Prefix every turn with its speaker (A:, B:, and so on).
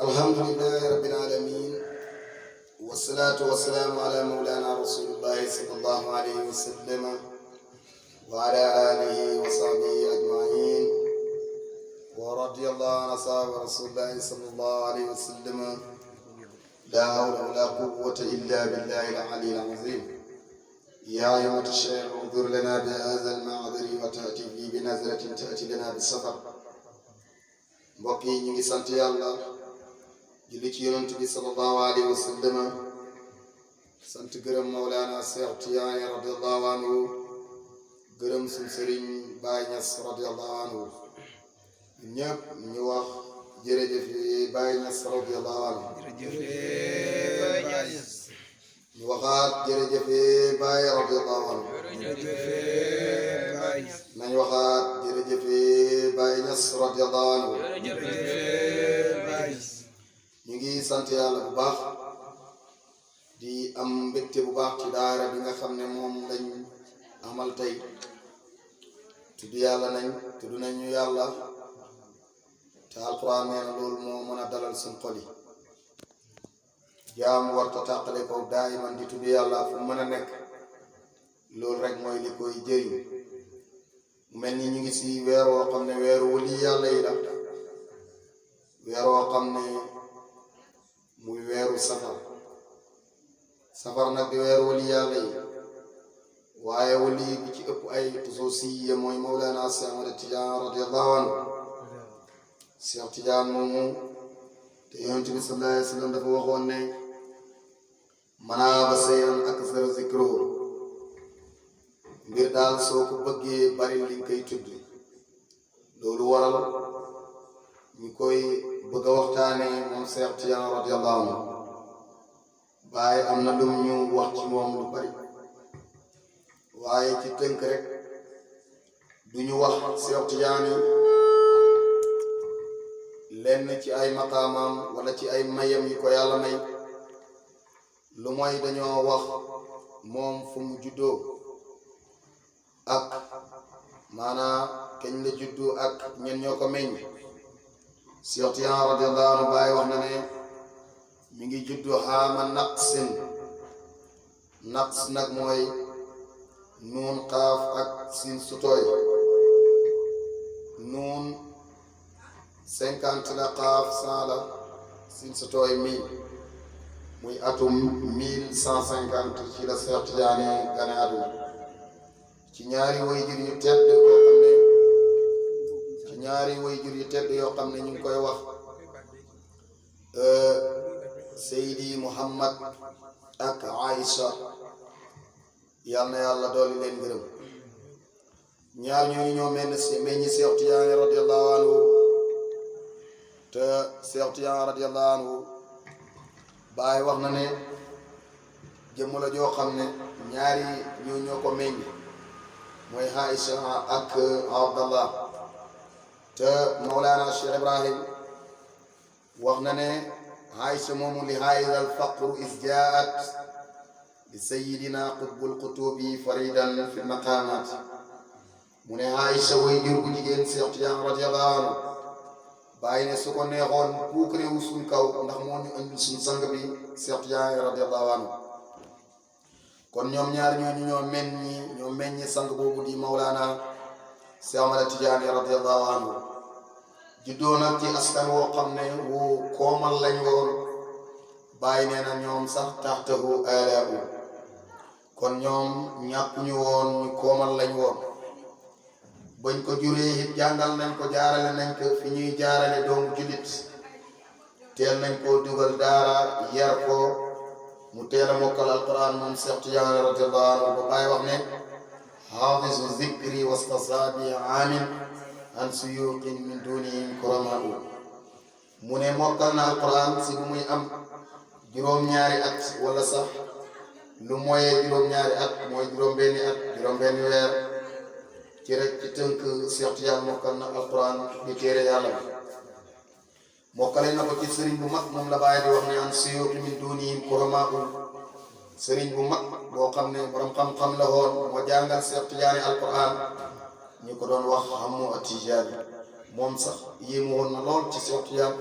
A: الحمد لله رب العالمين والصلاة والسلام على مولانا رسول الله صلى الله عليه وسلم وعلى آله وصحبه أجمعين ورضي الله عن أصحاب رسول الله صلى الله عليه وسلم لا حول ولا قوة إلا بالله العلي العظيم يا أيها الشيخ انظر لنا بهذا المعذر وتأتي به بنزلة تأتي لنا بالسفر mbokk yi ñu ngi sant yàlla julli ci yonent bi sallallahu alayhi wa sallam sant gërëm Mawlana Cheikh Tidiane radiyallahu anhu gërëm suñu sëriñ Baye Niass radiyallahu anhu ñëpp ñu wax jërëjëf Baye Niass radiyallahu anhu ñu waxaat jërëjëf Baye radiyallahu anhu nañ waxaat jërëjëf Baye Niass radiyallahu anhu ñu ngi sant yàlla bu baax di am mbégte bu baax ci daara bi nga xam ne moom lañ amal tey tudd yàlla tudd nañu yàlla te alquran nee na loolu moo mën a dalal suñ xol yi jaam warta tàqale ko daayiman di tudd yàlla fu mën a nekk loolu rek mooy li koy jëriñ mu mel ni ñu ngi si weer woo xam ne weeru wali yàlla yi la weer woo xam ne muy weeru safar nag di weeru wali yàlla yi waaye wali bi ci ëpp ay xusuusiyya mooy Mawlana Cheikh Ahmad Tidiane radiyallahu anhu Cheikh Tidiane moomu te yonent bi sallallahu alayhi wa sallam dafa waxoon ne manaaba sayan aksara zikruhu mbir daal soo ko bëggee bari li nga koy tudd loolu waral ñu koy bëgg a waxtaane moom Cheikh Tidiane radiyallahu anhu waaye am na lum ñu wax ci moom lu bari waaye ci tënk rek duñu wax Cheikh Tidiane lenn ci ay maqaamaam wala ci ay mayam yi ko yàlla may lu mooy dañoo wax moom fu mu juddoo ak maanaam kañ la juddu ak ñen ñoo ko meññ Cheikh Tidiane radiyallahu anhu Baay wax na ne mi ngi juddu xaama naqsin naqs nag mooy nuun xaaf ak sin sutooy nuun 50 la xaaf 100 la sin sutooy 1000 muy atum 1150 ci la Cheikh Tidiane gane àdduna ci ñaari waajur yu tedd koo xam ne ci ñaari waajur yu tedd yoo xam ne ñu ngi koy wax Seydi Muhammad ak Aïcha yal na yàlla dooli leen gërëm ñaar ñooñu ñoo meññi Cheikh Tidiane radiyallahu anhu te Cheikh Tidiane radiyallahu anhu Baay wax na ne jëmm la joo xam ne ñaari ñoo ko meññ mooy Aïcha ak Abdallah te Mawlana Cheikh Ibrahim wax na ne Aïcha moomu li haayida al faqru is jaat li sayidina qutbul qutubi faridan fi maqamat mu ne Aïcha way jur bu jigéen Cheikh Tidiane radiyallahu anhu bàyyi ne su ko neexoon puuk réewu suñ kaw ndax moo ñu andil suñ sang bi Cheikh Tidiane radiyallahu anhu kon ñoom ñaar ñooñu ñoo meññi sang boobu di Mawlana Cheikh Ahmad Tidiane radiyallahu anhu juddoo nag ci askan woo xam ne wu koomal lañ woon bàyyi nee na ñoom sax taxtahu alaahu kon ñoom ñàkkuñu woon ñu koomal lañ woon bañ ko juree it jàngal nañ ko jaarale nañ ko fi ñuy jaarale doomu julit teel nañ koo dugal daara yar ko mu teel a mokkal alquran moom Cheikh Tidiane radiyallahu anhu ba bàyyi wax ne hafizu zikri wastasabi amin an suyuqin min dunihim kuramau mu ne mokkal na alquran si bu muy am juróom-ñaari at wala sax lu mooyee juróom-ñaari at mooy juróom-benni weer ci rek ci tënk Cheikh Tidiane mokkal na alquran di téere yàlla bi mokkale na ko ci sëriñ bu mag moom la bàyyi di wax ne an suyuqin min dunihim kuramau sëriñ bu mag boo xam ne borom xam-xam la woon moo jàngal Cheikh Tidiane alquran ñu ko doon wax xamu Tidiane moom sax yéemu woon na lool ci Cheikh Tidiane